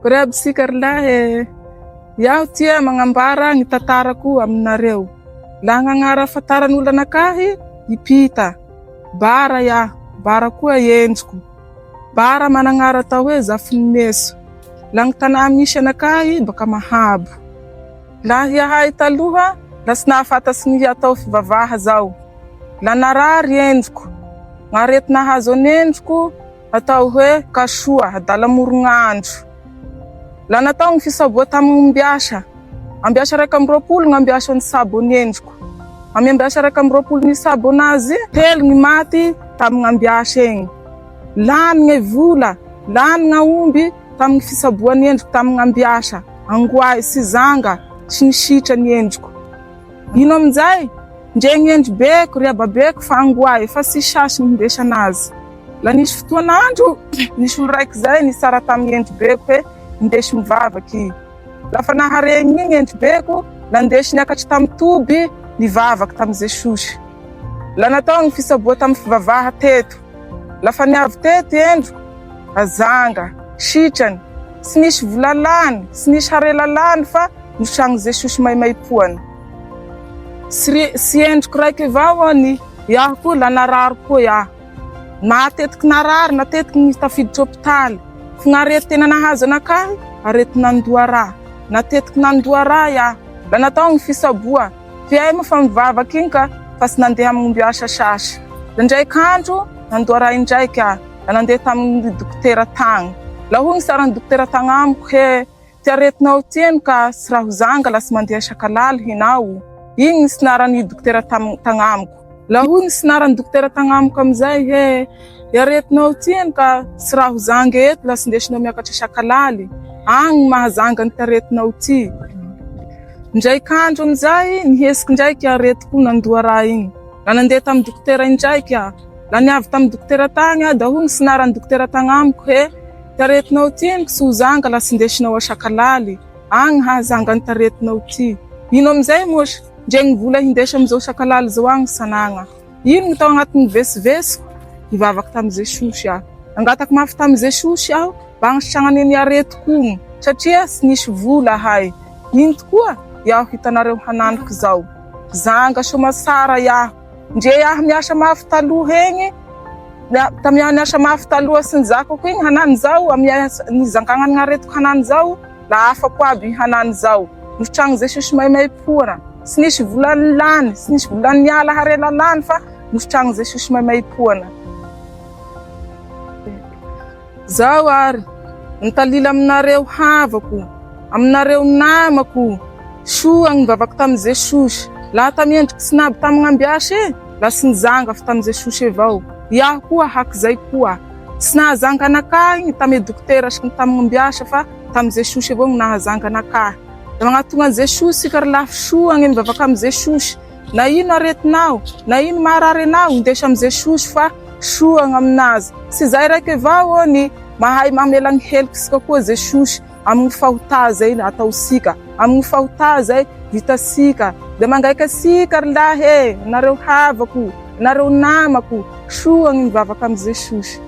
Akory aby sika ry lahy e! Iaho tia magnambara ny tantarako aminareo. Laha gn'agnara ahafantaran'olo anakahy, i Pita. Bara iaho, bara koa endriko. Bara managnara atao hoe Zafinimeso. Laha gny tanà misy anakahy baka Mahabo. Laha iahay taloha, la tsy nahafantatsy ny atao fivavaha zao. La narary endriko. Gn'arety nahazo an'endriko atao hoe kasoa, adala morogn'andro. La natao gny fisaboa tamy gn'ombiasa. Ambiasa 21 gn'ambiasa nisabo an'endriko. Amy ambiasa 21 nisabo anazy, telo gny maty tamy gn'ambiasa egny. Lany gne vola, lany gn'aomby tamy gny fisaboa an'endriko tamy gn'ambiasa. Angoay sy zanga sy ny sitra ny endriko. Ino aminjay? Ndre gny endribeko ry ababeko fa angoay fa tsy sasy ny hindesana azy. La nisy fotoan'andro nisy olo raiky zay nitsara tamy endribeko hoe indesy mivavaky i. Lafa naharegny igny endribeko la ndesy niakatry tamy toby nivavaky tamy Jesosy. La natao gny fisaboa tamy fivavaha teto. Lafa niavy teto endriko, azanga, sitrany, tsy nisy vola lany, tsy nisy harela lany fa notragno Jesosy maimaipoana. Tsy endriko raiky avao any, iaho koa la narary koa iaho. Matetiky narary, matetiky nitafiditry hopitaly. Fa gn'arety tena nahazo anakahy, aretin'andoha rà. Natetiky nandoa rà iaho. La natao gny fisaboa. Mpihaino moa fa mivavaka iny ka fa tsy nandeha amin'ny ombiasa sasy. Indraiky andro, nandoa rà indraiky aho, da nandeha tamin'ny dokotera tagny. La hoy ny saran'ny dokotera tagny amiko he, ty aretinao ty eny ka tsy raha ho zanga la tsy mandeha sakalaly hinao. Igny ny sinaran'ny dokotera tagny amiko. La hoy ny sinaran'ny dokotera tagny amiko amizay he, i aretinao ty eny ka tsy raha ho zanga eto la tsy ndesinao miakatra sakalaly. Agny ny mahazanga an'ity aretinao ty. Indraiky andro amin'izay, nihesiky indraiky aretiko nandoa rà igny. La nandeha tamin'ny dokotera indraiky aho. La niavy tamin'ny dokotera tagny aho, da hoy ny sinaran'ny dokotera tagny amiko he, ty aretinao ty eny tsy ho zanga la tsy ndesinao a Sakalaly agny hahazanga an'ty aretinao ty. Ino amin'izay moa ry, ndre gny vola hindesy am'izao Sakalaly zao agny sanagna. Ino gny tao agnatin'ny vesivesiko? Nivavaky tamin'i Jesosy aho. Nangataky mafy tamin'i Jesosy aho mba hagnasitragnany ny aretiko igny satria tsy nisy vola ahay. Ino tokoa iaho hitanareo hananiko zao? Zanga soamatsara iaho. Ndre iaho miasa mafy taloha egny, tamy iaho niasa mafy taloha sy nizakako igny hanany zao, amy nizangagnany aretiko hanany zao, la afako aby hanany zao. Notragno Jesosy maimaimpoana. Tsy nisy vola lany, tsy nisy vola niala harena lany fa notragno Jesosy maimaimpoana. Zaho ary mitalily aminareo havako, aminareo namako, soa gny vavako tamy Jesosy, laha tamy endriky tsy naby tamy gn'ambiasy e, la tsy nijanga fa tamy Jesosy avao, iaho koa hakizay koa, tsy nahazanga anakahy gny tamy dokotera sy gny tamy gn'ambiasa fa tamy Jesosy avao gny nahazanga anakahy. Da magnatogna an'i Jesosy sika ry lafy soa gny mivavaka amy Jesosy, Na ino aretinao, na ino maharary anao, indeso amy Jesosy fa soa aminazy. Tsy zay raiky avao ô ny mahay mamela ny helokisika koa Jesosy amin'ny fahotà zay ataosika, amin'ny fahotà zay vitasika. De mangaika asika ry lahy e, nareo havako, nareo namako, soa ny mivavaka amy Jesosy.